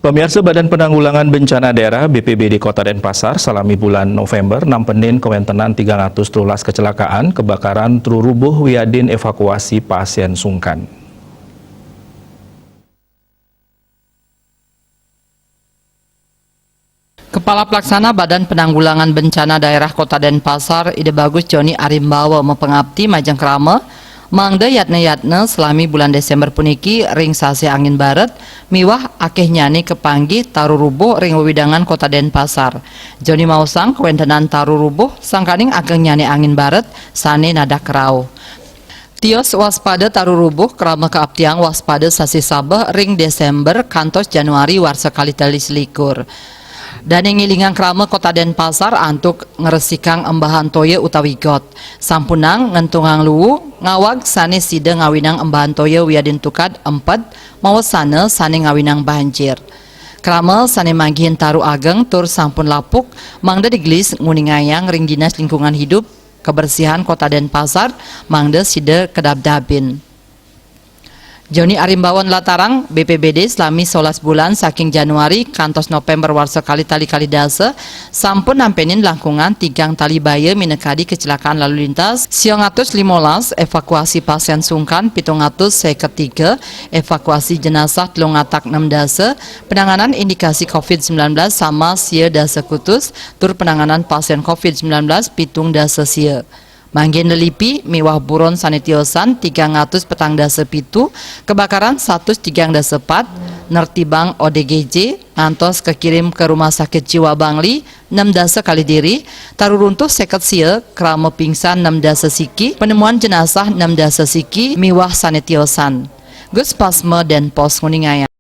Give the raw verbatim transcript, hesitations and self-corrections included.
Pemirsa, Badan Penanggulangan Bencana Daerah B P B D Kota Denpasar salami bulan November nampenin kawentenan tigang atus telulas kecelakaan kebakaran tarurubuh wiadin evakuasi pasien sungkan. Kepala Pelaksana Badan Penanggulangan Bencana Daerah Kota Denpasar, Ida Bagus Joni Arimbawa mapangapti majeng krama mangda yatna-yatna salami bulan Desember puniki ring sasih angin baret miwah akehnyane kapanggih tarurubuh ring wewidangan Kota Denpasar. Joni maosang kawentenan tarurubuh sangkaning agengnyane angin baret sane nadak rauh. Tios waspada tarurubuh krama kaaptiang waspada sasih sabeh ring Desember kantos Januari warsa kalih tali selikur. Dane ngilingang krama Kota Denpasar antuk ngresikang embahan toya utawi got. Sampunang ngentungang luwu ngawag sane sida ngawinang embahan toya wiadin tukad emped mawasana sane ngawinang banjir. Krama sane manggihin taru ageng tur sampun lapuk mangda digelis nguningayang ring Dinas Lingkungan Hidup Kebersihan Kota Denpasar mangda sida kedabdabin. Joni Arimbawan latarang B P B D salami solas bulan saking Januari kantos November warsa kalih tali kalih dasa sampun nampenin langkungan tigang tali baya minakadi kecelakaan lalu lintas siang atus limolas, evakuasi pasien sungkan pitung atus seket tiga, evakuasi jenazah telung atak enam dasa, penanganan indikasi covid sembilan belas sama sia dasa kutus, tur penanganan pasien covid sembilan belas pitung dasa sia. Manggihin lelipi miwah buron sane tiosan tigang atus petang dasa pitu, kebakaran satus tigang dasa pat, nertibang O D G J, ngantos kekirim ke Rumah Sakit Jiwa Bangli, enam dasa kalih diri, taruruntuh seket sia, krama pingsan enam dasa siki, penemuan jenazah enam dasa siki, miwah sane tiosan. Gus Pasma Denpos nguningayang.